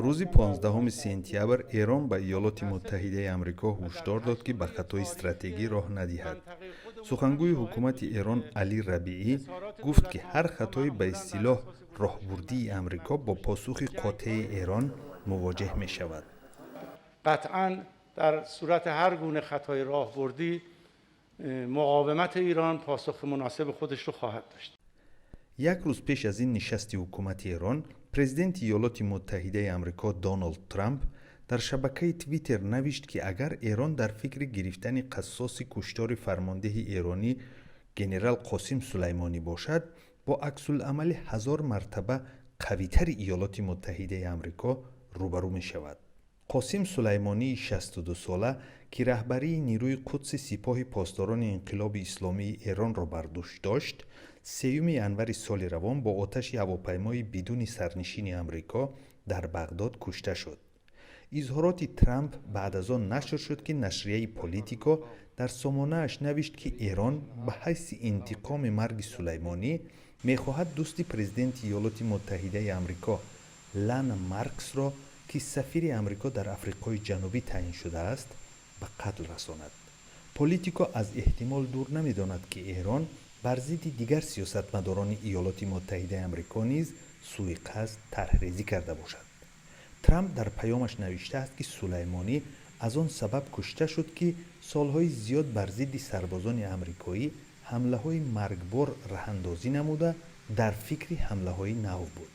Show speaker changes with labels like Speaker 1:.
Speaker 1: Рӯзи 15 сентябр Эрон ба Иёлоти Муттаҳидаи Амрико ҳушдор дод, ки ба хатои стратегӣ роҳ надиҳад. Сухангӯи ҳукумати Эрон Алӣ Рабиӣ гуфт, ки ҳар хатои ба истилоҳ роҳбурдии Амрико бо посухи қотеи Эрон мувоҷеҳ мешавад.
Speaker 2: قطعا در صورت هر گونه خطای راهبردی، مقاومت ایران پاسخ مناسب خودش رو خواهد داشت.
Speaker 1: Як рӯз пеш аз ин нишасти ҳукумати Эрон, президенти Иёлоти Муттаҳидаи Амрико Доналд Трамп дар шабакаи Твиттер навишт, ки агар Эрон дар фикри гирифтани қассоси куштори фармондеҳи эронӣ генерал Қосим Сулаймонӣ бошад, бо аксуламали ҳазор мартаба қавитари Иёлоти Муттаҳидаи Амрико рӯбарӯ мешавад. Қосим Сулаймонии 62сола, ки раҳбарии нерӯи Қудси Сипоҳи Посдорони Инқилоби Исломии Эронро бар дӯш дошт, 3 январи соли равон бо оташи ҳавопаймои бидуни сарнишини Амрико дар Бағдод кушта шуд. Изҳороти Трамп баъд аз он нашр шуд, ки нашрияи Политико дар сомонааш навишт, ки Эрон ба ҳайси интиқоми марги Сулаймонӣ мехоҳад дӯсти президенти Иёлоти Муттаҳидаи Амрико Лана Марксро, ки сафири Амрико дар Африқои Ҷанубӣ таъин шудааст, ба қатл расонад. Политико аз эҳтимол дур намедонад, ки Эрон бар зидди дигар сиёсатмадорони Иёлоти Муттаҳидаи Амрико низ сӯиқасд тарҳрезӣ карда бошад. Трамп дар паёмаш навиштааст, ки Сулаймонӣ аз он сабаб кушта шуд, ки солҳои зиёд бар зидди сарбозони амрикоӣ ҳамлаҳои маргбор раҳандозӣ намуда, дар фикри ҳамлаҳои нав буд.